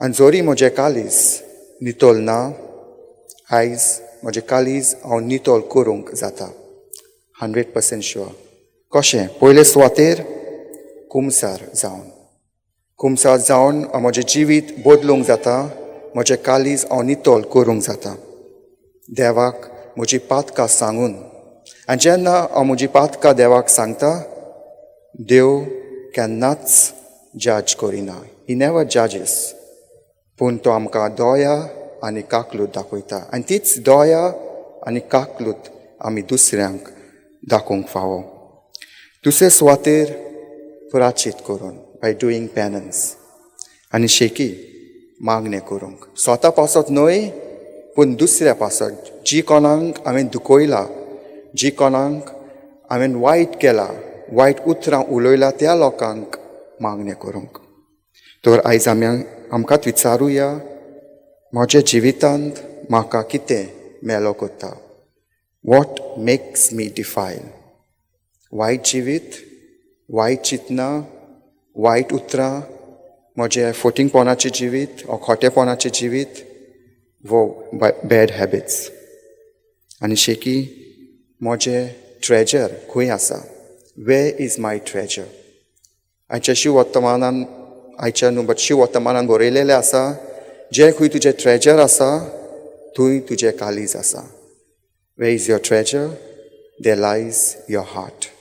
आनी जोरी म्हजें कालीज नितळ ना, आयज म्हजें कालीज हांव नितळ करूंक जाता, 100% शुअर. कशें? पयले सुवातेर कुमसार जावन. कुमसार जावन हांव म्हजें जिवीत बदलूंक जाता, म्हजें कालीज हांव नितळ करूंक जाता, देवाक म्हजी पातकां सांगून. आनी जेन्ना हांव म्हजी पातकां देवाक सांगता, देव केन्नाच जज करिना. He never judges. पूण तो आमकां दया आनी काकलूत दाखयता आनी तीच दया आनी काकलूत आमी दुसऱ्यांक दाखोवंक फावो. दुसरे सुवातेर प्रायश्चीत करून, बाय डुईंग पेनन्स. आनी शेकी मागणें करूंक, स्वता पासत न्हय पूण दुसऱ्या पासत, जी कोणाक हांवें दुखयला, जी कोणाक हांवें वायट केला, वायट उतरां उलयला, त्या लोकांक मागणें करूंक. तर आयज आमी आमकांच विचारुया, म्हज्या जिवितांत म्हाका कितें मेलो करता? What makes me defile? वायट जिवीत, वायट चिंतनां, वायट उतरां, म्हजें फोटिंगपणाचें जिवीत वो खोटेपणाचें जिवीत वो बॅड हॅबिट्स? आनी शेकी म्हजें ट्रेजर खंय आसा? Where is my treasure? आयच्या शुवर्तमानान, आयच्या न्हू बट शुवर्तमानान बरयलेलें आसा, जें खंय तुजें ट्रेजर आसा थंय तुजें कालीज आसा. Where is your treasure, there lies your heart.